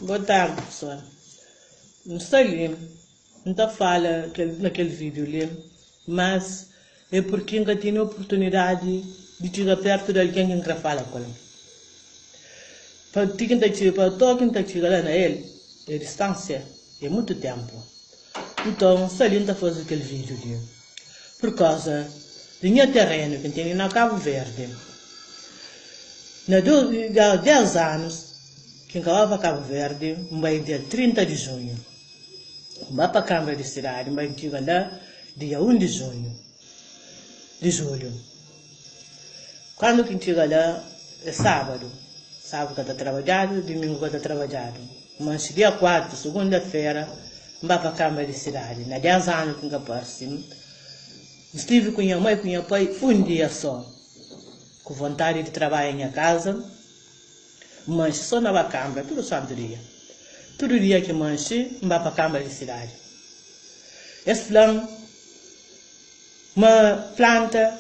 Boa tardi pessoal. N sta li, N ta fala na kel vídeo li, mas é porque N ka tene oportunidadi di txiga pertu di algen ki N kre fala ku el. Pa ti ki N ta txiga, pa to ki N ta txiga la na el, é distânsia, é mutu ténpu. Nton, N sta li N ta faze kel vídeo li pur kauza di nha terenu ki N tene na Kabu Verdi. Na 10 anus ki N ka ba pa Kabu Verdi, N bai dia 30 di junhu. N ba pa Kâmara di Sidadi, N bai txiga la dia 1 di junhu, di julhu. Kandu ki N txiga la, é sábadu. Sábadu ka ta trabadjadu, dimingu ka ta trabadjadu. N manxe dia 4, sugunda-fera, N ba pa Kâmara di Sidadi. Na 10 anu ki N ka parse, N stivi ku nha mai ku nha pai un dia sô. Ku vontadi di trabadja nha kaza, N manxe sô na ba Kâmara tudu santu dia. Tudu dia ki manxe, N ba pa Kâmara di Sidadi. Es fla-m ma planta,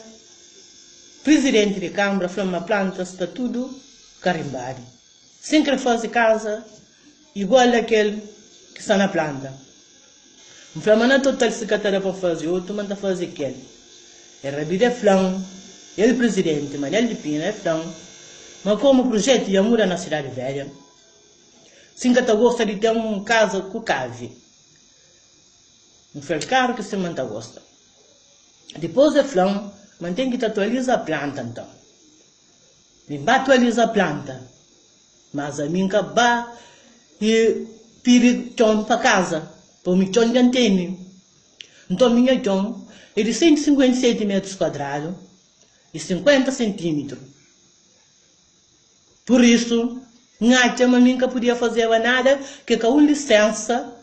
prizidenti di Kâmara fla-m ma planta sta tudu karimbadu. Si N kre faze kaza igual a kel ki sta na planta. N fla ma na total si ka ta da pa faze otu ma N ta faze kel. El rabida el fla-m, el prizidenti Manel di Pina, el fla-m ma komu prujetu dja muda na Sidadi Velha, si N ka ta gosta di ten un kaza ku kavi. N fla-l klaru ki sin ma N ta gosta. Dipôs el fla-m ma N ten ki ta atualiza planta nton. Mi N ba atualiza planta. Mas ami N ka ba i pidi txon pa kaza, pabia mi txon dja N tene. Nton mi nha txon é di 157 metrus kuadradu i 50 sentimitru. Pur isu, N atxa ma mi N ka pudia fazeba nada ki ka un lisensa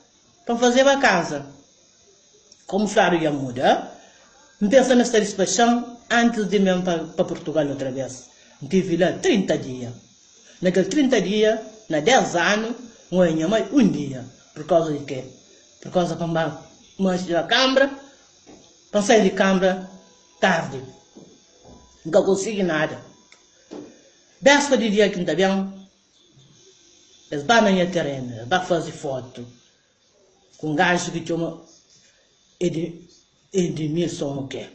pa N fazeba kaza. Komu fladu dja muda, N pensa ma es ta dispaxa-m antis di N ben pa Purtugal otra bes. N tivi la 30 dia. Na kel 30 dia, na 10 anu, N oia nha mai un dia. Pur kauza di ke? Pur kauza pa N ba manxe na kanbra, pa N sai di kanbra tardi. N ka konsigi nada. Béspa di dia ki N ta ben, es ba na nha terenu, es ba faze fotu. Ku un gaju ki txoma Edmilson o ke?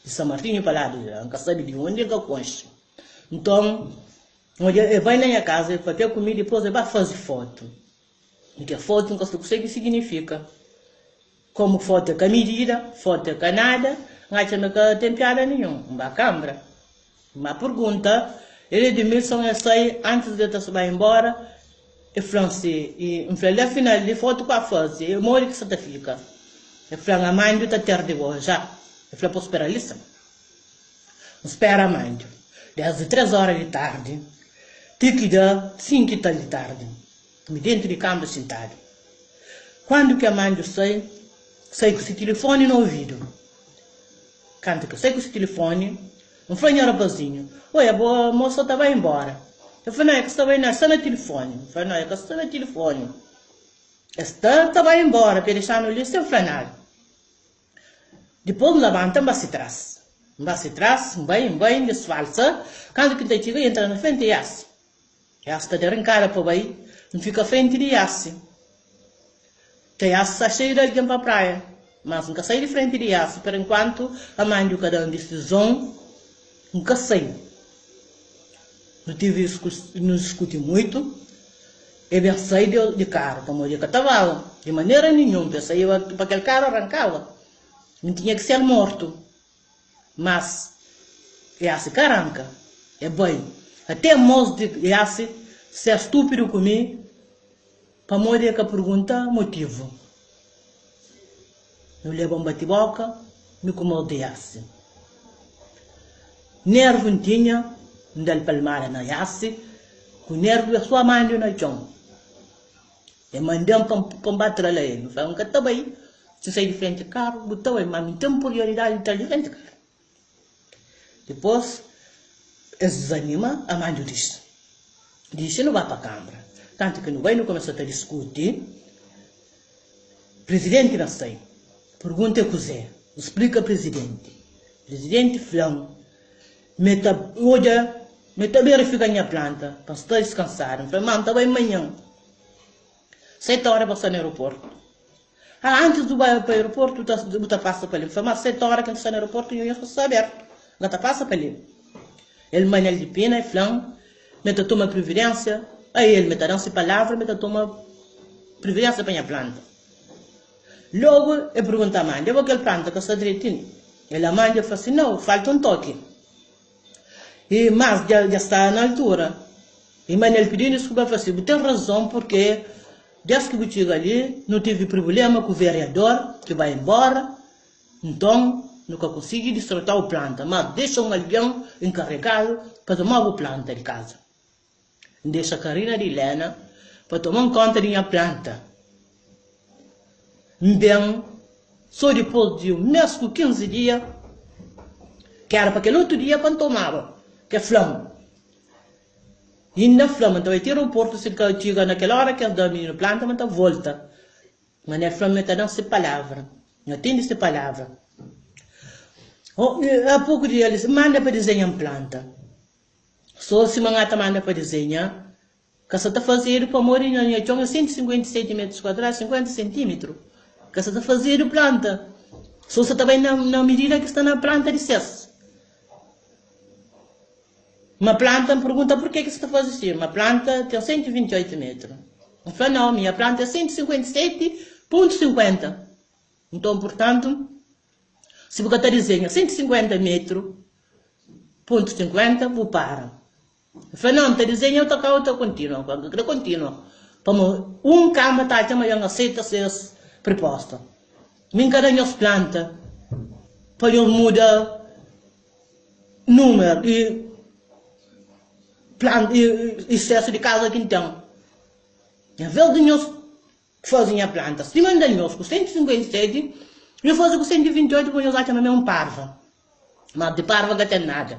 Di San Martinhu pa ladu di la, N ka sabe di undi, N ka konxe. Nton, N odja, el bai na nha kaza, el papia ku mi, dipôs el ba faze fotu. I kel fotu N ka sabe kuzê ki siginifika. Komu fotu é ka midida, fotu é ka nada, N atxa ma ka ten piada ninhun. N ba kanbra, N ba purgunta el. Edmilson, el sai antis di el ta bai inbora, el fla-m si, i N fla-l, afinal, di fotu ku a faze, é modi ki sa ta fika? El fla-m, Amandiu ta ter di bo já. El fla pa spera li sin. N spera Amandiu desdi tres ora di tardi ti ki da sinku i tal di tardi. Mi dentu di kanbra xintadu. Kuandu ki Amandiu sai, sai ku si tilifoni na ovidu. Kantu ki sai ku si tilifoni, N fla nha rapazinhu, Oi, abo mosa ta bai inbora. El fla, Nau, e ka sta bai nau, e sta na tilifoni. N fla, Nau, e ka sta na tilifoni. E sta ta bai inbora pa e dexa-nu li sen fla nada. Dipôs N labanta, N ba si tras. N ba si tras, N bai, N bai, N disfalsa. Kantu ki N ta txiga, e entra na frenti, e yasi. Yasi ta da rinkada pa bai, N fika frenti di Yasi. Dja Yasi sta xeiu di algen pa praia, mas N ka sai di frenti di Yasi perenkuantu Amandiu ka da-m disizon, N ka sai. Nu tivi nu diskuti muitu, e ben sai di karu pamodi e ka ta baba di manera ninhun pa e saiba pa kel karu rankaba, N tinha ki ser mortu. Mas Yasi ka ranka, e bai. Até mos di Yasi ser stúpidu ku mi pamodi e ka purgunta motivu. Nu leba un bati-boka, mi ku mos di Yasi. Nervu N tinha, N da-l palmada na Yasi, ku nervu e sua mandu na txon. E manda-m pa N ba tra-l a el. N fla, N ka ta bai. Si N sai di frenti karu, bu ta bai. Ma mi N ten prioridadi di tra-l di frenti karu. Dipôs, es dizanima, Amandu dixi. Dixi, nu ba pa kanbra. Kantu ki nu bai, nu kumesa ta diskuti. Prizidenti na sai. Purgunta é kuzê? N splika prizidenti. Prizidenti fla-m ma el ta odja, ma el ta verifika nha planta pa N sta diskansadu. N fla, ma N ta bai manhan. 7 óra pa sta na aeroportu. Ah, antis di bu bai pa aeroportu bu ta bu ta pasa pa li. N fla, ma 7 óra ki N ta sta na aeroportu nho nho sta abertu, N ka ta pasa pa li. El Manel di Pina, el fla-m ma el ta toma prividénsia, ael ma el ta da-m se palavra ma el ta toma prividénsia pa nha planta. Logu el pergunta Amanda, bo kel planta ka sta dretin? El Amanda fla si, nau, falta un toki. I mas dja dja sta na altura. I Manel pidi diskulpa, el fla si, bu ten razon purke des ki bu txiga li nu tivi prubulema ku veriador ki bai inbora, nton nu ka konsigi distrota-u planta, mas dexa un algen inkaregadu pa toma-bu planta di kaza. N dexa Karina di Ilena pa toma-m konta di nha planta. N ben so dipôs di un mês ku 15 dia, ki éra pa kel otu dia pa N tomaba, ki el fla-m. Inda fla-m, N ta bai ti aeroportu, si N ka txiga na kel óra ki es da mininu planta, ma N ta volta. Ma el fla-m ma el ta da-m se palavra. N atende se palavra. A poku dia, el manda pa dizenha-m planta. So sima N ta manda pa dizenha, ka sa ta fazedu pamodi na nha txon é 157 metrus kuadradu, 50 sentimetru. Ka sa ta fazedu planta. So sa ta bai na na midida ki sta na planta di ses. Ma planta, N pergunta purke ki sa ta faze si? Ma planta ten 128 metru. N fla nau, minha planta é 157.50. Nton, purtantu, si bu ka ta dizenha 150 metru pontu 50, bu para. N fla, Nau, N ta dizenha, eu ta kaba, eu ta kontinua. N ka kre kontinua, pamo un kama ta atxa ma dja N aseita ses priposta. Mi N ka da nhos planta pa nhos muda numeru i planta i sesu di kaza ki N ten. En ves di nhos Faze nha planta sima N da nhos ku 157, nho faze ku 128 pa nhos atxa ma mi é un parva. Mas di parva N ka ten nada.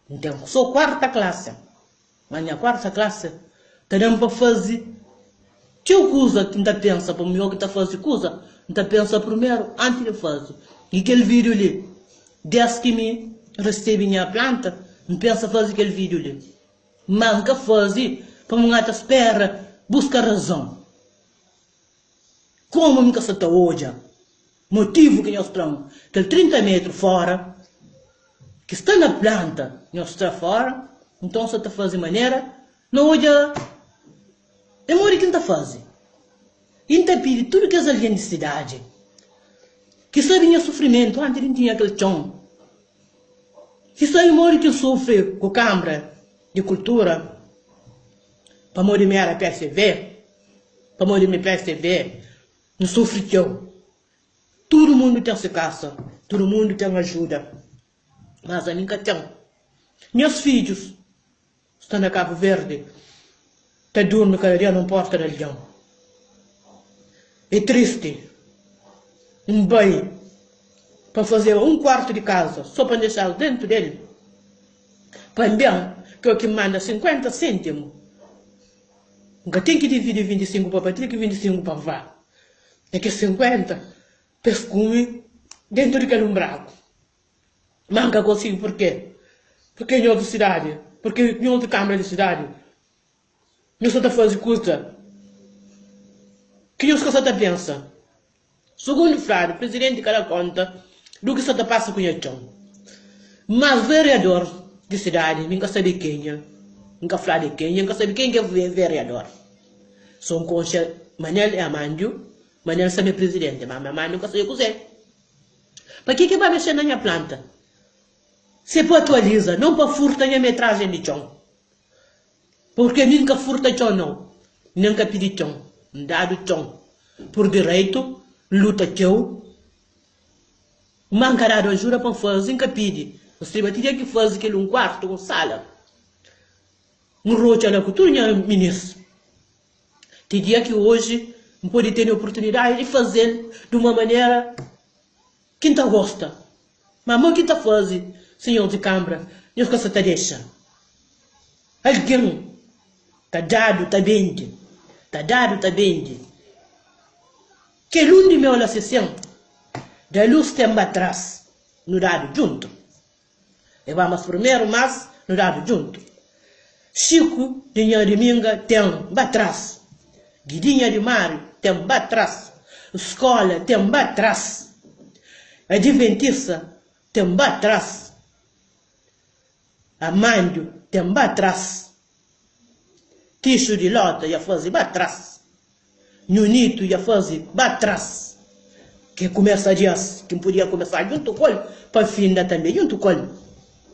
N ten so kuarta klase. Mas nha kuarta klase ta da-m pa faze txeu kuza ki N ta pensa pa mi. Ô ki ta faze kuza, N ta pensa primeru antis di faze. I kel vídiu li, des ki mi resebe nha planta, N pensa faze kel vídiu li. Ma N ka faze pamo N ata spera buska razon. Komu N ka sa ta odja motivu ki nhos tra-m kel 30 metru fora ki sta na planta nhos tra fora, nton N sa ta faze manera na odja é modi ki N ta faze. I N ta pidi tudu kes algen di sidadi ki sabe nha sufrimentu anti di N tinha kel txon. Ki sabe modi ki N sufri ku kanbra di kultura pamodi mi era PSV, pamodi mi PSV, N sufri txeu. Tudu mundu ten se kasa, tudu mundu ten ajuda, mas ami N ka ten. Nhas fidjus sta na Kabu Verdi ta durmi kada dia nun porta di algen. É tristi N bai pa N fazeba un kuartu di kaza so pa N dexas dentu del pa N ben ke o ki N manda 50 sentimu N ka ten ki dividi 25 pa Patrick i 25 pa Vá é kes 50 pa es kume dentu di kel un braku. Má N ka konsigi purkê? Purkê nhos di sidadi, purkê nhos di kanbra di sidadi, nhos sa ta faze kuza ki nhos ka sa ta pensa. Sugundu fladu, prizidenti ka da konta du ki sa ta pasa ku nha txon. Mas vereador di sidadi, mi N ka sabe kenha, N ka fladu é kenha, N ka sabe ken ki é vereador. So N konxe Manel e Amandiu, Manel sabe é prizidenti, má Amandiu N ka sabe kuzê. Pa ke ke ba mexe na nha planta? Se pa atualiza, non pa furta nha metrajen di txon. Purke mi N ka furta txon nau, nen N ka pidi txon. N dadu txon pur direitu, N luta txeu, ma N ka dadu ajuda pa N faze, N ka pidi. N striba ti dia ki faze kel un kuartu, un sala. N rotxa la ku tudu nha minis. Ti dia ki oji N pode tene oportunidadi di faze-l di uma manera ki N ta gosta. Ma mo ki N ta faze, sinhor di kanbra, nhos ka sa ta dexa. Algen ta dadu ta bende, ta dadu ta bende. Kel un di meu la se sen da lus tenba tras, nu dadu djuntu. E ba mas primeru mas nu dadu djuntu. Xiku di nha Diminga ten ba tras. Gidinha di Máriu ten ba tras. Skóla ten ba tras. Adiventista ten ba tras. Amandiu ten ba tras. Tixu di Lota dja faze ba tras. Nhunitu dja faze ba tras. Ke kumesa dias ki N pudia kumesa djuntu ku el pa N finda tanbe djuntu ku el.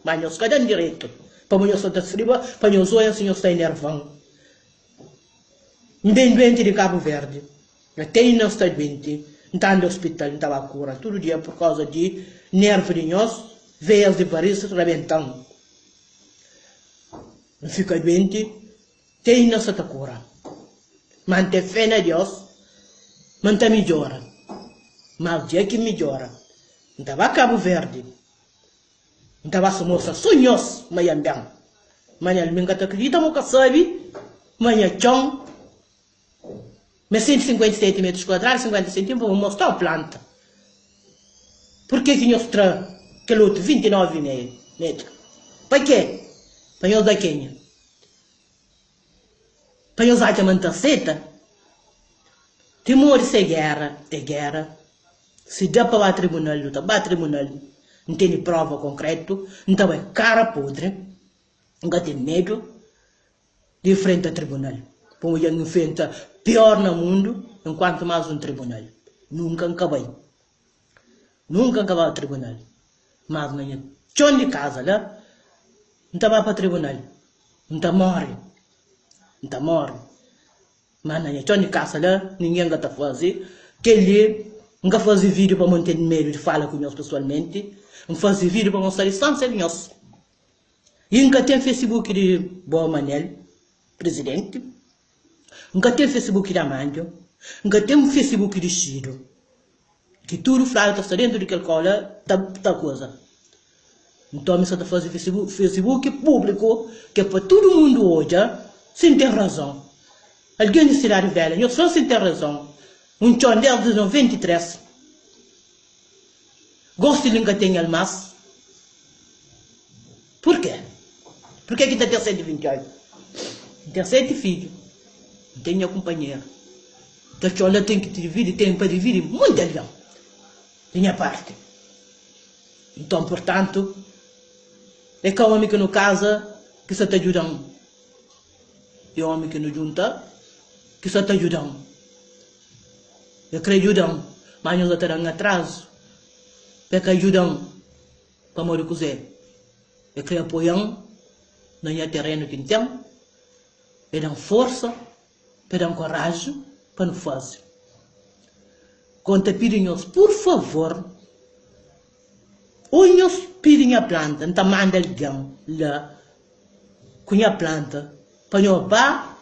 Ma nhos ka da-m direitu, pamo nhos sa ta sriba pa nhos oia si nhos ta inerva-m. N ben duenti di Kabu Verdi, ate inda N sta duenti, N ta anda ospital, N ta ba kura tudu dia pur kauza di nervu di nhos, veias di varis rabenta-m. N fika duenti, te inda N sta ta kura. Ma N ten fé na Deus ma N ta midjora. Mas dia ki N midjora, N ta ba Kabu Verdi. N ta ba mostra so nhos ma nha ben. Ma nha almi N ka ta kridita ma bu ka sabe ma nha txon ma é 157 metrus kuadradu 50 sentimetru pa bu mostrau planta. Purke ki nhos tra kel otu 29 meiu metru? Pa ke? Pa nhos da kenha? Pa nhos atxa ma N ta seta? Timor se gera é gera. Si da pa ba tribunal nu ta ba tribunal. N tene prova konkretu, N ta bai kara podri, N ka ten medu di nfrenta tribunal. Pamodi dja N nfrenta pior na mundu, enkuantu mas un tribunal. Nunka N ka bai. Nunka N ka ba tribunal. Mas na nha txon di kaza la, N ta ba pa tribunal. N ta more. N ta more. Ma na nha txon di kasa la, ningen ka ta faze kel-li. N ka faze vídiu pamodi N ten medu di fala ku nhos pesoalmenti. N faze vídiu pa mostra distánsia di nhos. I N ka ten Facebook di Bo Manel, prizidenti. N ka ten Facebook di Amândio. N ka ten Facebook di Xidu. Ki tudu fladu ta sta dentu di kel kau la ta ta kuza. Nton mi sa ta faze Facebook públiku ke pa tudu mundu odja si N ten razon. Algen di Sidadi Velha, nhos fla-m si N ten razon. Un txon desdi 93. Gosi li N ka ten el mas. Purke? Purke ki N ta ten 128? N ten 7 fidju, N ten nha kunpanheru. Kel txon la ten ki dividi, ten pa dividi monti algen di nha parti. Nton, purtantu, é ka omi ki nu kaza ki sa ta djuda-m, é omi ki nu djunta ki sa ta djuda-m. E kre djuda-m, má nhos ta da-m atrazu pa e ka djuda-m. Pamodi kuzê? E kre apoia-m na nha terenu ki N ten, e da-m forsa. Pa da-m koraji pa nu faze. Kon ta pidi nhos pur favor ô nhos pidi nha planta N ta manda algen la ku nha planta pa nho ba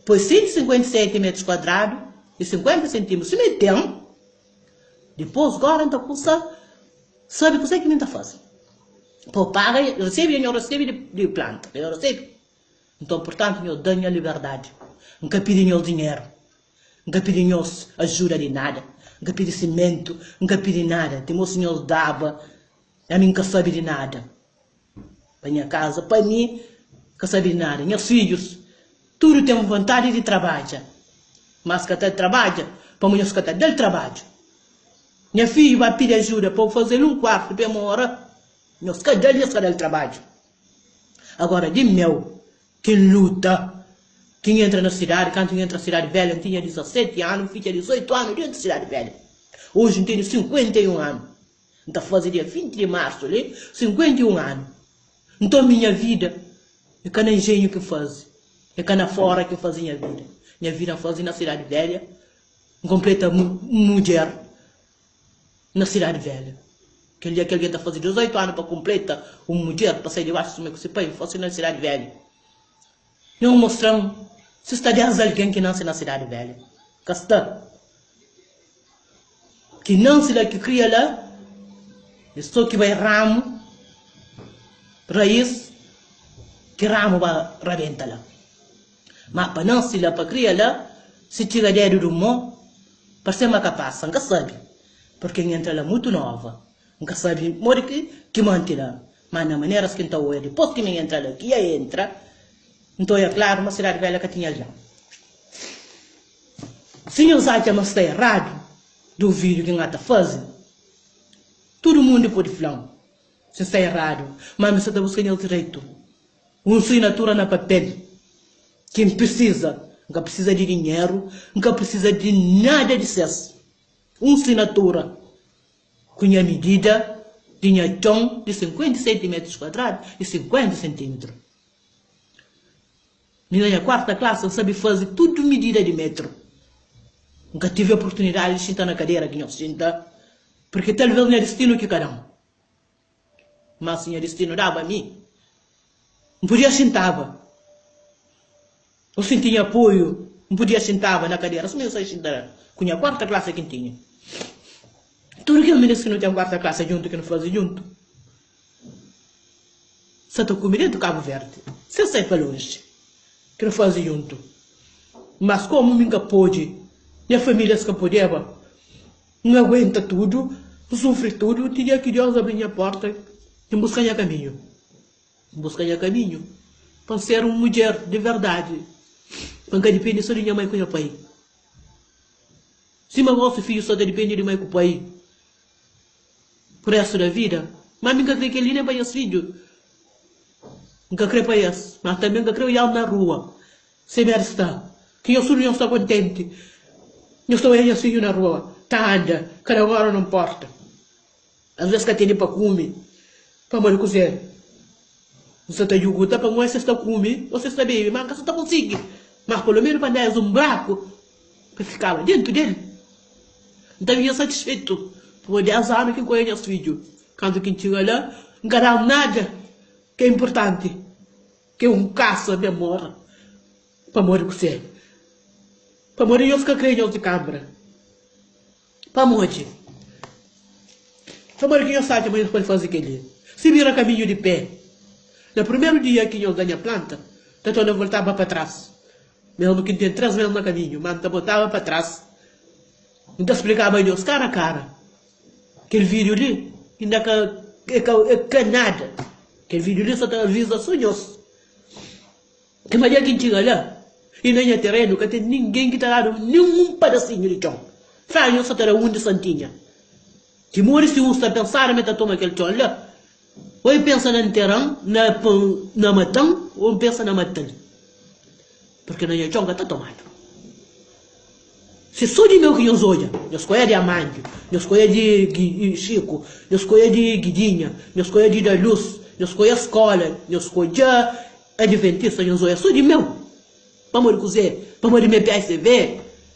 poi 157 metrus kuadradu i 50 sentimetrus sima e ten dipos gora N ta kumsa sabe kuzê ki mi N ta faze pa paga resebe nho resebe di planta nho resebe. Nton, purtantu, nhos da-m nha liberdadi. N ka pidi nhos dinheru, N ka pidi nhos ajuda di nada, N ka pidi simentu, N ka pidi nada. Ti mos si nhos daba, ami N ka sabe di nada. Pa nha kaza, pa mi, N ka sabe di nada. Nhas fidjus tudu ten vontadi di trabadja, mas ka ta trabadja pamodi nhos ka ta da-l trabadju. Nha fidju ba pidi ajuda pa bu faze-l un kuartu pa e mora, nhos ka da-l, nhos ka da-l trabadju. Agora di meu ki N luta, ki N entra na sidadi, kantu N entra sidadi velha N tinha 17 anu, N fika 18 anu dentu sidadi velha. Oji N tene 51 anu, N ta faze dia 20 di marsu li 51 anu. Nton mi nha vida é ka na enjenhu ki N faze, é ka na fora ki N faze nha vida. Nha vida N faze na sidadi velha, N konpleta mudjer. Na Sidadi Velha. Kel dia ki algen ta faze 18 anu pa konpleta un mudjer pa sai dibaxu suma ku se pai, fase na Sidadi Velha. Nhos mostra-m si sta 10 algen ki nanse na Sidadi Velha. Ka sta. Ki nanse la, ki kria la, é so ki bai ramu, rais, ki ramu ba rabenta la. Ma pa nanse la, pa kria la, si txiga dedu di un mo, Parse ma ka pasa, N ka sabe, purke N entra la mutu nova. N ka sabe modi ki ki manti la, ma na maneras ki N ta oia dipos ki mi N entra la, ki ia entra, N ta oia klaru ma Sidadi Velha ka tinha algen. Si nhos atxa ma sta eradu, duvidu ki N ata faze. Tudu mundu pode fla-m si N sta eradu, má mi sta ta buska nha direitu. Un sinatura na papel ki N prisiza. N ka prisiza di dinheru, N ka prisiza di nada di ses. Un sinatura ku nha midida di nha txon di 57 metrus kuadradu i 50 sentimetru. Mi na nha kuarta klasi N sabe faze tudu midida di metru. N ka tive oportunidadi di xinta na kadera ki nhos xinta, purki talvês nha distinu ki ka da-m. Má si nha distinu daba mi, N podia xintaba. Ô si N tinha apoiu, N podia xintaba na kadera sima nhos sta xinta la, ku nha kuarta klasi ki N tinha. Tudu kes minis ki nu ten kuarta klasi djuntu ki nu faze djuntu. Sa ta kume dentu Kabu Verdi sen sai pa lonji ki nu faze djuntu mas komu mi nka pode nha familias ka podeba N aguenta tudu N sufri tudu ti dia ki Dios abri nha porta N buska nha kaminhu N buska nha kaminhu pa N ser un mudjer di verdadi pa N ka dipende so di nha mai ku nha pai sima gosi fidju sa ta dipende di mai ku pai. Por restu da vida. Má mi N ka krê kel-li nen pa nhas fidju. N ka krê pa es, má tanbê N ka krê odja-s na rua sen medu sta. Ki nhos tudu nhos sta kontenti, nhos ta odja nhas fidju na rua ta anda, kada óra na un pórta. Alvês ka tene pa kume, pamodi kuzê? N sta ta djuguta pa N odja si es ta kume ô si es ta bebe, má N ka sta ta konsigi. Má palomenus pa N da-s un braku pa fikaba déntu del. N ta vive satisfetu pamodi 10 anu ki N konhe nhas fidju. Kantu ki N txiga la, N ka da-m nada ki é inportanti, ki é un kasa mi amor. Pamodi kuzê? Pamodi nhos ka krê nhos di kanbra. Pamodi? Pamodi ki nhos ta atxa ma nhos pode faze kel-li? Si bira kaminhu di pé, na primeru dia ki nhos da nha planta, ta torna voltaba pa tras. Mesmu ki N ten 3 mês na kaminhu, má N ta botaba pa tras. N ta splikaba nhos kara a kara. Kel vídiu li inda ka é ka é ka nada. Kel vídiu li sa ta aviza sô nhos. Ki ma dja ki N txiga la i na nha terenu ka ten ningen ki ta dadu nin un padasinhu di txon. Fla nhos sa ta da un di santinha. Timodi si un sta pensadu ma el ta toma kel txon la, Ô el pensa na ntera-m, na pô-m na mata-m, ô N pensa na mata-l. Purkê na nha txon ka ta tomadu. Se sô di meu ki nhos odja, nhos ka oia di Amándiu, nhos ka oia di Xiku, nhos ka oia di Gidinha, nhos ka oia di Daluz, nhos ka oia skóla, nhos ka odja Adventista, nhos oia sô di meu. Pamodi kuzê? Pamodi mi é PSV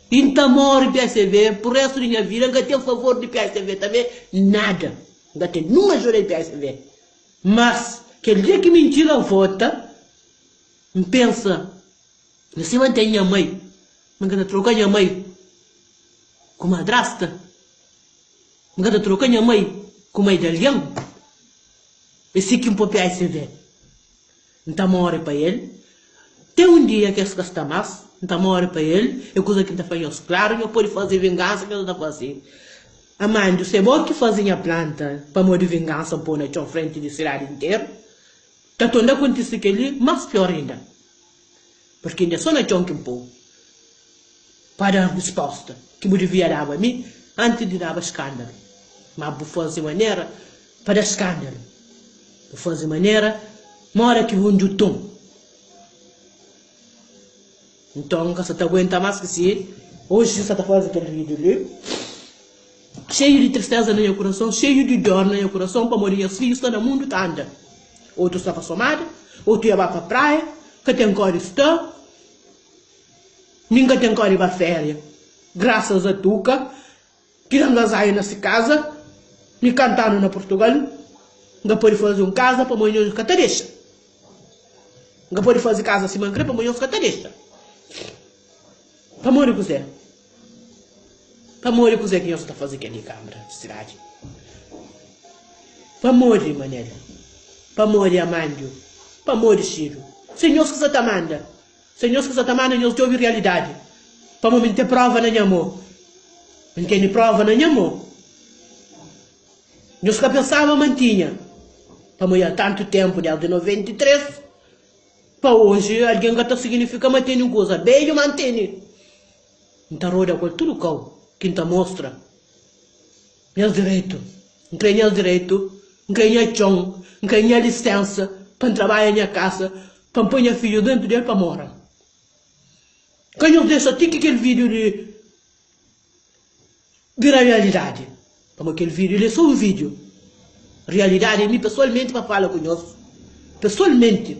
i N ta móre PSV pur réstu di nha vida. N ka ten favor di PSV tanbê, nada. N ka ten nun ajuda di PSV. Mas, kel dia ki mi N txiga vota, N pensa, Mi sima N ten nha mai, mi N ka ta troka nha mai ku madrasta, mi N ka ta troka nha mai ku mai di algen. É si ki N poi PSV. N ta móre pa el. Ten un dia ki es ka sta más, N ta móre pa el. É kuza ki N ta fla nhos klaru, nhos pode faze vingansa ki nhos ta faze. Amandu, se bo ki faze nha planta pamodi vingansa N pô na txon frenti di sidadi interu. Ta torna kontise kel-li más pior inda, purki inda é so na txon ki N pô pa da risposta ki bu divia daba mi antis di daba skándalu. Má bu faze manera pa da skándalu. Bu faze manera mora ki bu ndjutu-m. Nton, N ka sa ta aguenta más ki si oji N sa ta faze kel vídiu li, xeiu di tristeza na nha kurason, xeiu di dor na nha kurason, pamodi nhas fidju sta na mundu ta anda. Otu sta pa Somada, otu ia ba pa praia, ka ten kódi sta, mi N ka ten kódi ba féria. Grasas a Tuka. Ki da-m gazadju na si kaza, mi kanta-nu na Purtugal, N ka pode faze un kaza pamodi nhos ka ta dexa. N ka pode faze kaza sima N kre pamodi nhos ka ta dexa. Pamodi kuzê? Pamodi kuzê ki nhos ta faze kel-li, Kanbra di Sidadi? Pamodi Manel? Pamodi Amándiu? Pamodi Xidu? Se nhos ki sa ta manda. Se nhos ki sa ta manda nhos djobe rialidadi, pamo mi N ten prova na nha mo. Mi N tene prova na nha mo. Nhos ka pensaba ma N tinha, pamo ya tantu tenpu, desdi 93 pa oji, algen ka ta siginifika ma tene un kuza bedju, ma N tene. N ta roda ku el tudu kau ki N ta mostra nhas direitu. N kre nhas direitu, N kre nha txon, N kre nha lisensa pa N trabadja nha kasa, pa N poi nha fidju dentu del pa mora. Ka nhos dexa ti ki kel vídiu li bira realidadi. Pamodi kel vídiu li é sô un vídiu. Realidadi é mi pesoalmenti pa fala ku nhos, pesoalmenti,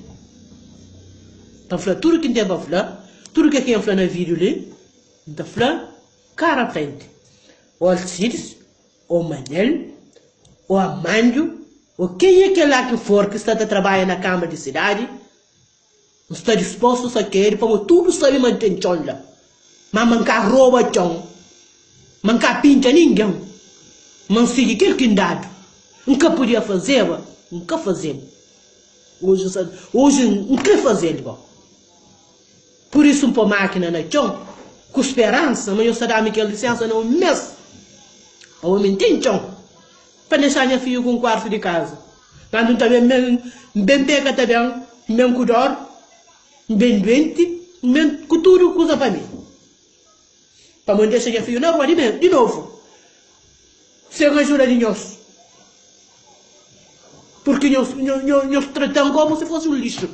pa N fla tudu ki N ten pa fla, tudu ke ki N fla na vídiu li, N ta fla kara frenti. Ô Alcides, ô Manel, ô Amandio, ô kenha kel-la ki for ki sta ta trabadja na Kâmara di Sidadi, N sta dispostu sakedu pamo tudu sabe ma N ten txon la. Ma ma N ka roba txon, ma N ka pintxa ningen, ma N sigi kel ki N dadu. N ka podia fazeba, N ka faze-l. Oji N sa, oji N kre faze-l bo. Pur isu N po makina na txon ku speransa ma nhos ta da-mi kel lisensa na un mes. Pamo mi N ten txon. Pa dexa nha fidju ku un kuartu di kaza. Kantu N ta ben, N ben peka ta ben, N ben ku dor, N ben duenti, N ben ku tudu kuza pa mi. Pamodi N dexa nha fidju na rua di di novu, sen ajuda di nhos, purki nhos nhos trata-m komu si fosi un lixu.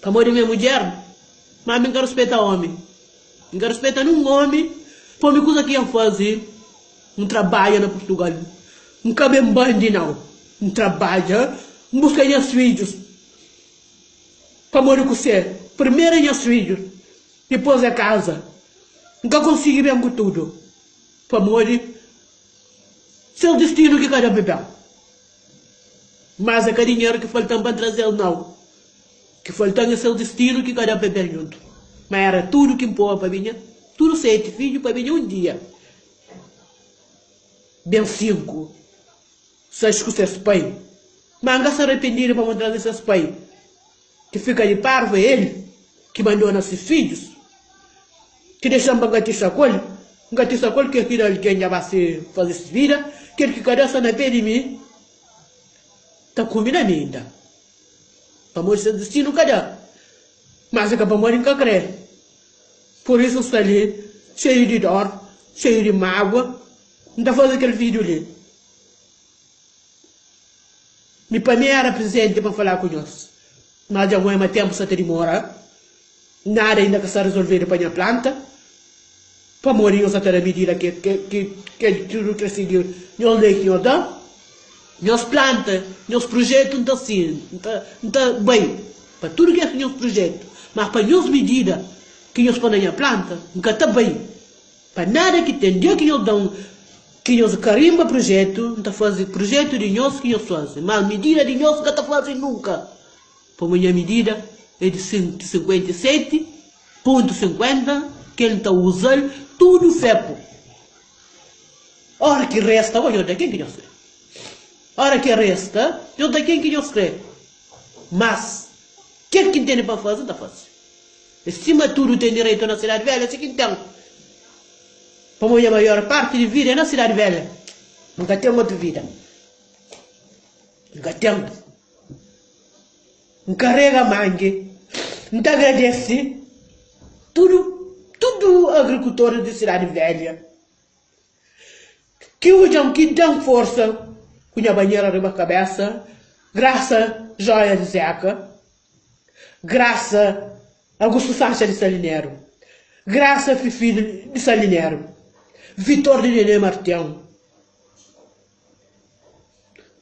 Pamodi mi é mudjer, má mi N ka ruspeta ómi. N ka ruspeta nun ómi, pamodi kuza ki N faze. N trabadja na Purtugal, N ka ben bandi nau. N trabadja, N buska nhas fidjus. Pamodi kusé? Primeru é nhas fidjus, dipôs é kaza. N ka konsigi ben ku tudu, pamodi ses distinu ki ka da pa ben. Mas é ka dinheru ki falta-m pa N traze-s nau. Ki falta-m é ses distinu ki ka da pa ben djuntu. Ma éra tudu ki N poba pa binha, tudu seti fidju pa binha un dia. Ben 5, 6 ku ses pai. Ma N ka sta rapendidu pamodi traze ses pai ki fika di parvu é el ki bandona se fidjus ki dexa-m pa N ka tisa ku el. N ka tisa ku el kel ki da algen dja ba se faze se vida, kel ki ka da sta na pé di mi ta kume na mi inda. Pamodi ses distinu ka da, mas é ka pamodi N ka kre. Pur isu N sta li xeiu di dor, xeiu di mágua, N ta faze kel vídiu li. Mi pa mi éra prizenti pa N fala ku nhos, má dja N oia ma ténpu sta ta dimora, nada inda ka sta rezolvedu pa nha planta, pamodi nhos sa ta da midida ki ki tudu kes sigi nhos lei ki nhos da, nhos planta, nhos prujetu N ta sigi, N ta bai. Pa tudu kes nhos prujetu, ma pa nhos midida ki nhos pô na nha planta, N ka ta bai pa nada ki ten. Dia ki nhos da-m, ki nhos karinba prujetu, N ta faze prujetu di nhos ki nhos faze, ma midida di nhos N ka ta faze nunka, pamodi nha midida é di 57.50, kel N ta uza-l tudu fepu. Ora ki resta, bo nhos da ken ki nhos kre. Ora ki resta, nhos da ken ki nhos kre. Mas, kel ki N tene pa faze, N ta faze. É sima tudu ten direitu na Sidadi Velha, si ki N ten. Pamodi nha maior parti di vida é na Sidadi Velha. N ka ten otu vida. N ka ten. N karega mangi. N ta agradese tudu, tudu agrikutoris di Sidadi Velha. Ki odja-m, ki da-m forsa ku nha banhera riba kabesa, grasa Joia di Zeka, grasa Agustu Sancha di Salineru, grasa Fifi di Salineru, Vitor di Nene Martian,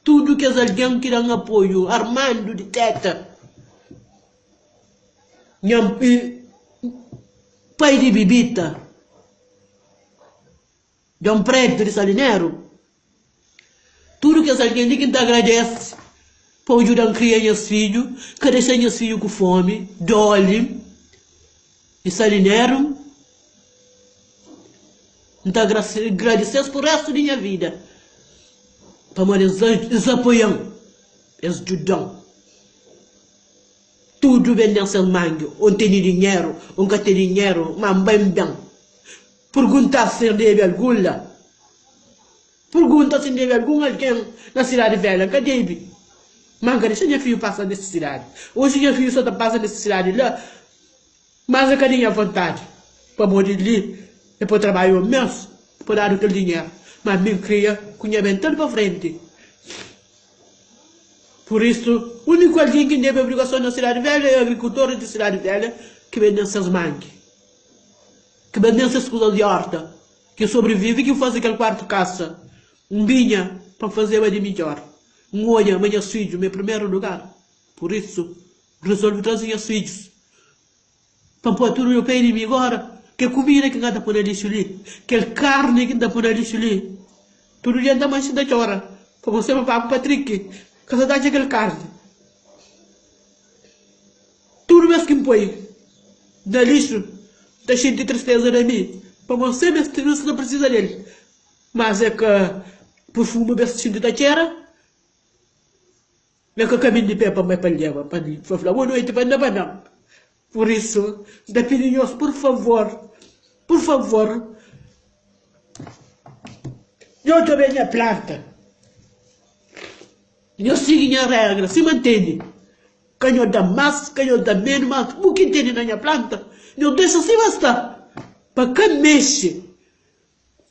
tudu kes algen ki da-m apoiu, Armandu di Teta, nha pai di Bibita. Djon Pretu di Salineru, tudu kes algen li ki N ta agradese pa bu djuda-m kria nhas fidju, ka dexa nhas fidju ku fómi, Doli di Salineru, N ta agradise-s pa réstu di nha vida, pamodi es apoia-m, es djuda-m. Tudu ben den ses mangi, ô N tene dinheru, ô N ka tene dinheru, má N bai N ben. Pergunta si N debe algun la. Pergunta si N debe algun algen na Sidadi Velha. N ka debe. Má N ka dexa nha fidju pasa nisisidadi. Oji nha fidju sa ta pasa nisisidadi la, mas é ka di nha vontadi. Pamodi li é pa trabadja un mes pa dadu kel dinheru, ma mi N kria ku nha ben tal pa frenti. Pur isu, úniku algen ki N debe obrigason na Sidadi Velha é agrikultoris di Sidadi Velha ki bende-m ses mangi, ki bende-m ses kuzas di órta, ki sobrivive ki N faze kel kuartu kasa. N binha pa N fazeba di midjór. N odja ma nhas fidju ma é primeru lugar. Pur isu, N rezolve traze nhas fidjus Pa N poi tudu nha pé di mi gora, kel kumida ki N ka ta poi na lixu li, kel karni ki N ta poi na lixu li. Tudu dia N ta manxe N ta txora pa bo sema papu Patriki ka sa ta atxa kel karni. Tudu bes ki N poi na lixu N ta xinti tristeza na mi pamo sema es ta prisiza del, mas é ka purfumu bes xinti ta txera. Nha ka ka bindi pé pa mai pa leba pa mi pa fla boa noiti pa nda pa da-m. Pur isu, N ta pidi nhos pur favor, pur favor, nhos djobe nha planta, nhos sigi nha regra sima N tene. Ka nhos da más, ka nhos da ménu, má bu ki N tene na nha planta, nhos dexa sima sta, pa ka mexe.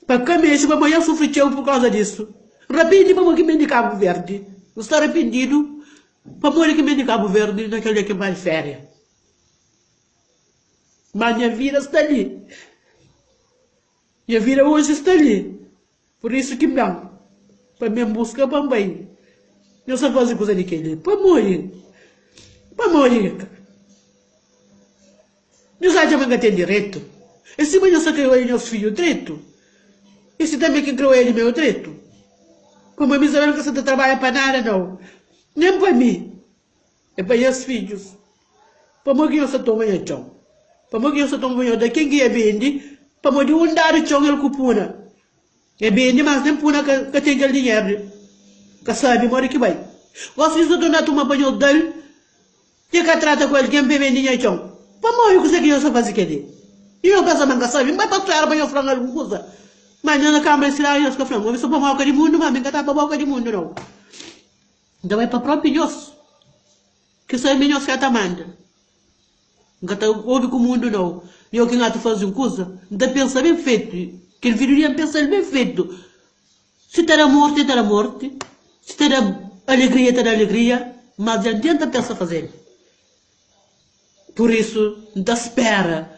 Pa ka mexe pamodi el sufri txeu pur kauza disu. N rapende pamodi ki N ben di Kabu Verdi. N sta rapendidu pamodi ki N ben di Kabu Verdi na kel dia ki N bai di féria. Má nha vida sta li. Nha vida oji sta li. Pur isu ki N ben pa N ben buska pa N bai. Nhos ta faze kuza di kel-li pamodi? Pamodi? Nhos atxa ma N ka ten direitu? É sima nhos ta krê oja nhos fidju dretu, é si tanbê ki N krê oja di meu dretu. Pamodi mi Izabel N ka sta ta trabadja pa nada nau, nen pa mi, é pa nhas fidjus. Pamodi ki nhos ta toma nha txon? Pamodi ki nhos ta toma nha da ken ki ya bende? Pamodi un dadu txon el ku puna. E bende, mas nen puna ka ten kel dinheru li. Ka sabe modi ki bai. Gosi nhos ta torna tuma pa nhos da-l. Dja ka trata ku algen pa e bende nha txon. Pamodi kuzê ki nhos ta faze kel-li? I nhos pensa ma N ka sabe? N bai pa fera pa nhos fla-m algun kuza. Má nhos na kanbra di sidadi nhos ka fla-m. Obi so pa boka di mundu, má mi N ka ta pa boka di mundu nau. N ta bai pa própi nhos, ki sabe ma nhos ka ta manda. N ka ta obi ku mundu nau. Yo ki N ata faze un kuza, N ta pensa ben fetu. Kel vídiu li N pensa-l ben fetu. Si ta da morti, ta da morti. Si ta da alegria, ta da alegria. Mas dja N ta pensa faze-l. Pur isu, N ta spera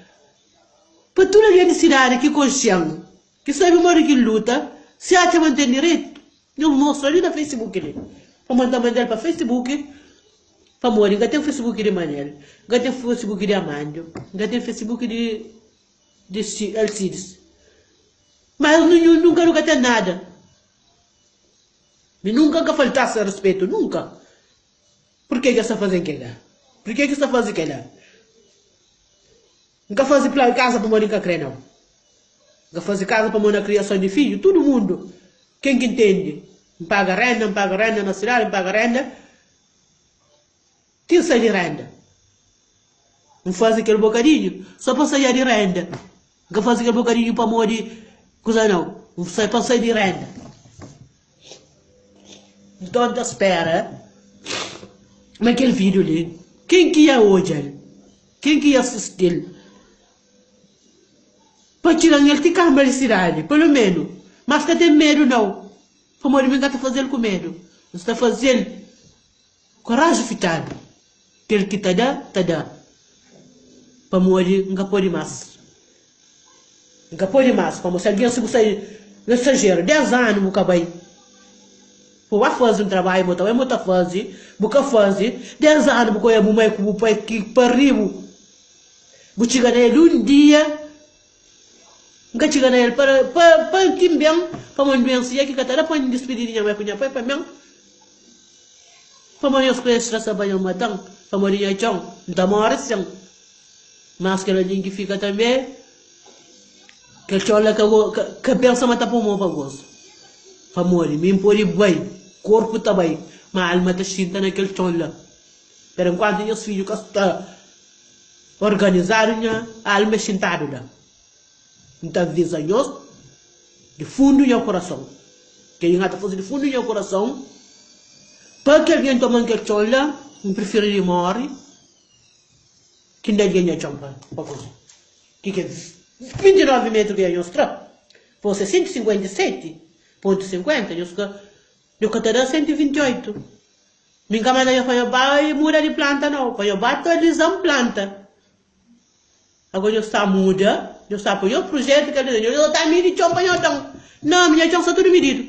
pa tudu algen di sidadi ki konxe-m, ki sabe modi ki N luta, si atxa ma N ten direitu, nhos mostra li na Facebook li. Pamodi N ta manda-l pa Facebook, pamodi N ka ten Facebook di Manel, N ka ten Facebook di Amandio, N ka ten Facebook di di Alcides. Mas nunka nu ka ten nada. Mi nunka N ka faltase respetu, nunka. Purke ki es ta faze kela? Purke ki es ta faze kela? N ka faze plan kaza pamodi N ka kre nau. N ka faze kaza pamodi na kriason di fidju, tudu mundu, ken ki ntende, N paga renda, N paga renda na sidadi, N paga renda, ti N sai di renda. N faze kel bokadinhu so pa saia di renda. N ka faze kel bokadinhu pamodi kuza nau. N sai pa sai di renda. Nton N ta spera ma kel vídiu li, ken ki ia odja-l, ken ki ia sisti-l, pa txiga-m el ti kanba di sidadi, pelomenu. Mas ka ten medu nau, pamodi mi N ka ta faze-l ku medu. N sta faze-l Koraji fitxadu, kel ki ta da, ta da, pamodi N ka pode más. N ka pode más, pamodi si algen si bu sai na stranjeru 10 anu bu ka bai, bu ba faze un trabadju, bu ta bai bu ta faze, bu ka faze, 10 anu bu ka oja bu mai ku bu pai ki paribu, bu txiga na el un dia, N ka txiga na el pa pa pa ki N ben, pamodi N duense ya ki ka ta da pa N dispidi di nha mai ku nha pai pa ben. Pamodi nhos krê strasa pa nhos mata-m, pamodi nha txon, N ta móre sin. Mas kel algen ki fika tanbê, kel txon la ka ka ka pensa ma ta pô mô pa gozu. Pamodi mi N pode bai, korpu ta bai, má alma ta xinta na kel txon la. Perenkuantu nhas fidju ka sta Organizadu nha alma é xintadu la. N ta aviza nhos di fundu nha kurason. Kel-li N ta faze di fundu nha kurason, pa ki algen toma-m kel txon la, N prifiri di móre ki N da algen nha txon pa kuze. Ki kel. 29 metru ki dja nhos tra, pô se 157.50, nhos ka nhos ka ta da 128. Mi N ka manda nhos pa nhos bai muda di planta nau, pa nhos ba atualiza-m planta. Agora nhos sta muda, nhos sta poi nhos projetu, kel di nhos ta midi txon pa nhos dan. Nau, mi nha txon sta tudu mididu.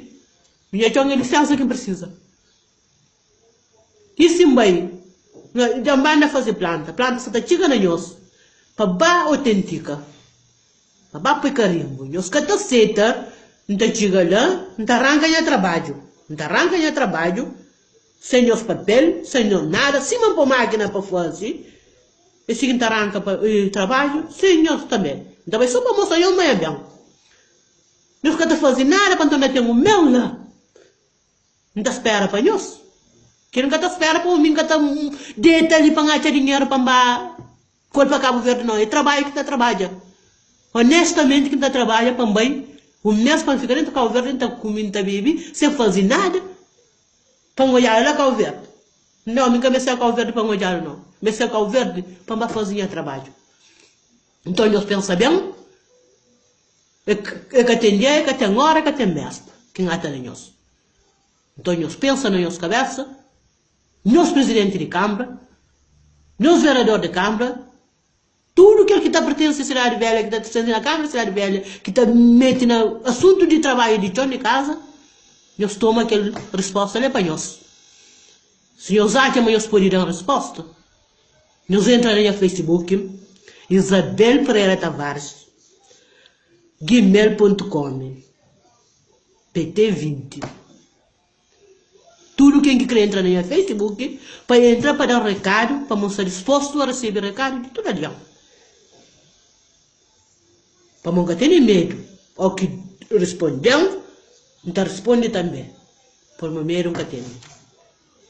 Mi nha txon é lisensa ki N precisa. I si N bai, dja N manda faze planta, planta sta ta txiga na nhos pa ba otentika, pa ba poi karimbu. Nhos ka ta seta, N ta txiga la, N ta ranka nha trabadju, N ta ranka nha trabadju sen nhos papel, sen nhos nada, sima N po makina pa faze, é si ki N ta ranka pa trabadju sen nhos tanbe. N ta bai so pa mostra nhos ma nha ben. Nhos ka ta faze nada pa N torna ten un meu la. N ta spera pa nhos. Kel N ka ta spera pa omi, N ka ta deta li pa N atxa dinheru pa N ba ku el pa Kabu Verdi, nau. É trabadju ki N ta trabadja. Onestamenti ki N ta trabadja pa N bai un mes pa N fika dentu Kabu Verdi, N ta kume, N ta bebe, sen faze nada, pa N odjadu la Kabu Verdi. Nau, mi N ka meste Kabu Verdi pa N odjadu, nau. N meste Kabu Verdi pa N ba faze nha trabadju. Nton nhos pensa ben. E ka ten dia, e ka ten ora, e ka ten mes ki N ata na nhos. Nton nhos pensa na nhos kabesa, nhos prizidenti di kanbra, nhos vereador di kanbra, tudu kel ki ta pertense Sidadi Velha, ki ta pertense na kanbra di Sidadi Velha, ki ta mete na asuntu di trabadju di txon di kaza, nhos toma kel risposta li pa nhos. Si nhos atxa ma nhos pode da-m risposta, Nhos entra na nha Facebook, Isabel Pereira Tavares, gmail pontu com, pt 20. Tudu ken ki kre entra na nha Facebook, pa entra pa da rekadu, pa mon sta dispostu a resebe rekadu di tudu algen. Pa mon ka tene medu, o ki risponden, N ta risponde tanbe, pamo medu N ka tene.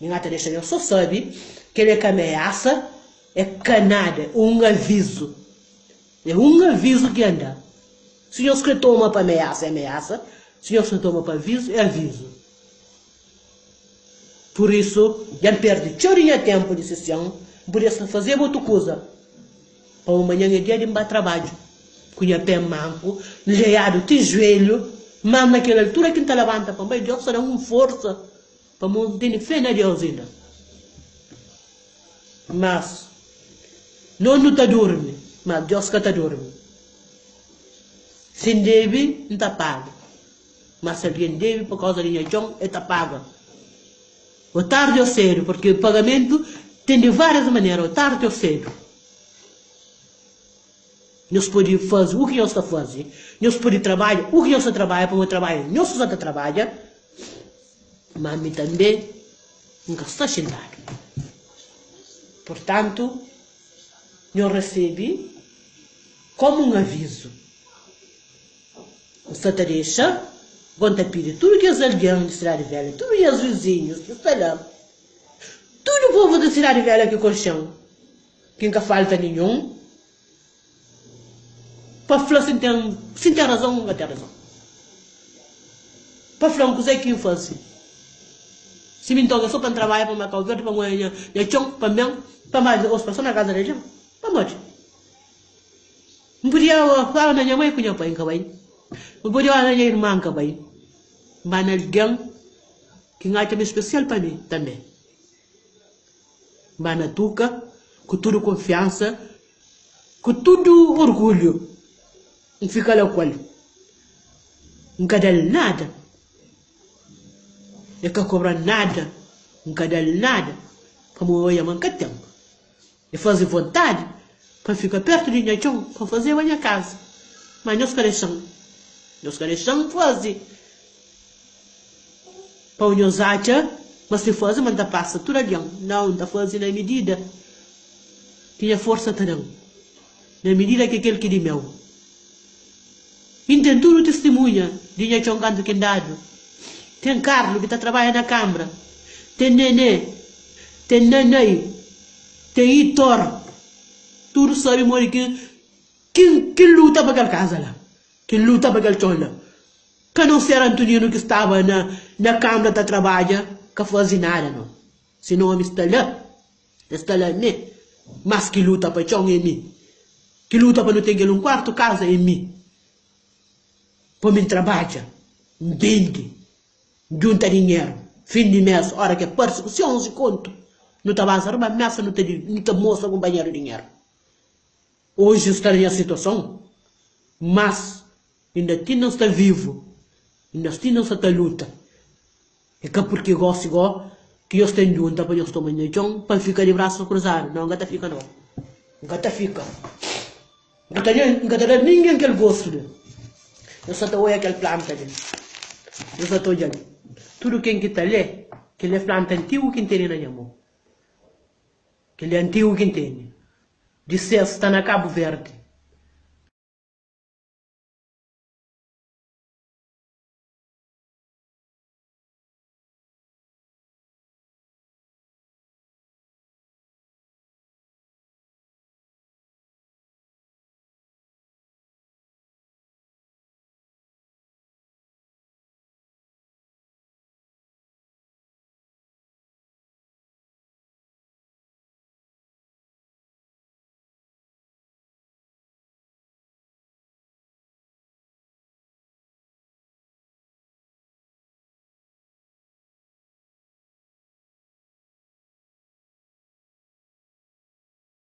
Mi ka ta dexa nhos so sabe kel é ka ameasa, é ka nada, é un avizu. É un avizu ki N da. Si nhos kre toma pa ameasa, é ameasa, si nhos kre toma pa avizu, é avizu. Pur isu, dja N perde txeu di nha ténpu di sison, N podia sta fazeba otu kuza. Pamodi manhan é dia di N ba trabadju ku nha pé manku, nleiadu ti juelhu, má na kel altura ki N ta labanta pa N bai, Deus ta da-m un forsa. Pamodi N tene fé na Deus inda. Mas, nos nu ta durmi, mas Deus ka ta durmi. Si N debe, N ta paga. Mas si algen debe pa kauza di nha txon, el ta paga. Ô tardi ô sedu, purki pagamentu ten di várias manera, ô tardi ô sedu. Nhos pode faze u ki nhos ta faze, nhos pode trabadja u ki nhos ta trabadja, pamodi trabadja nhos sta ta trabadja. Má mi tanbê N ka sta xintadu. Purtantu, nho resebe kómu un avizu. N sta ta dexa bo N ta pidi tudu kes algen di Sidadi Velha, tudu nhas vizinhus ki sta la, tudu povu di Sidadi Velha ki konxe-m, ki N ka falta ninhun, Pa fla si N ten si N ten razon o N ka ten razon. Pa fla-m kuzê ki N faze. Si mi nton é so pa N trabadja pa N bai Kau Verdi pa N oia nha nha txon pa N ben pa N bai ospra so na kaza di algen. Pamodi? N podia fala na nha mai ku nha pai N ka bai. N podia fala na nha irma N ka bai. N bai na algen ki N atxa ma é spesial pa mi tanbe. N bai na Tuka ku tudu kunfiansa. Ku tudu orgulhu N fika la ku el. N ka da-l nada. El ka kobra-m nada. N ka da-l nada pamodi oia ma N ka ten. El faze vontadi pa N fika pertu di nha txon pa N fazeba nha kaza. Má nhos ka dexa-m. Nhos ka dexa-m faze. Pa nhos atxa ma si faze ma N ta pasa tudu algen. Nau, N ta faze na midida. Ki nha forsa ta da-m. Na midida ki kel ki di meu. I N ten tudu tistimunha di nha txon kantu ki N dadu. Ten Karlu ki ta trabadja na kanbra, ten Nené, ten Nanai, ten Itor. Tudu sabe modi ki ki N luta pa kel kaza la, ki N luta pa kel txon la. Ka non ser Antoninu ki staba na na kanbra ta trabadja ka faze nada no. Se nomi sta la. Es sta la mé, mas ki luta pa txon é mi. Ki luta pa nu ten kel un kuartu kaza é mi. Pa mi N trabadja, N bende, N djunta dinheru. Fin di mes, ora ke parse ku se 11 kontu, nu ta baza riba mesa nu ta nu ta mostra kunpanheru dinheru. Oji N sta na nha situason, mas inda ti N sta vivu, inda ti N sta ta luta. É ka purki gósi gó ki nhos ten djunta pa nhos toma nha txon pa N fika di brasu kruzadu. Nau, N ka ta fika nau. N ka ta fika. N ka ta N ka ta da ningen kel gostu li. Nhos sa ta oia kel planta li. Nhos sa ta odja-l. Tudu ken ki ta lé, kel-li é planta antigu ki N tene na nha mon. Kel-li é antigu ki N tene. Di ses sta na Kabu Verdi.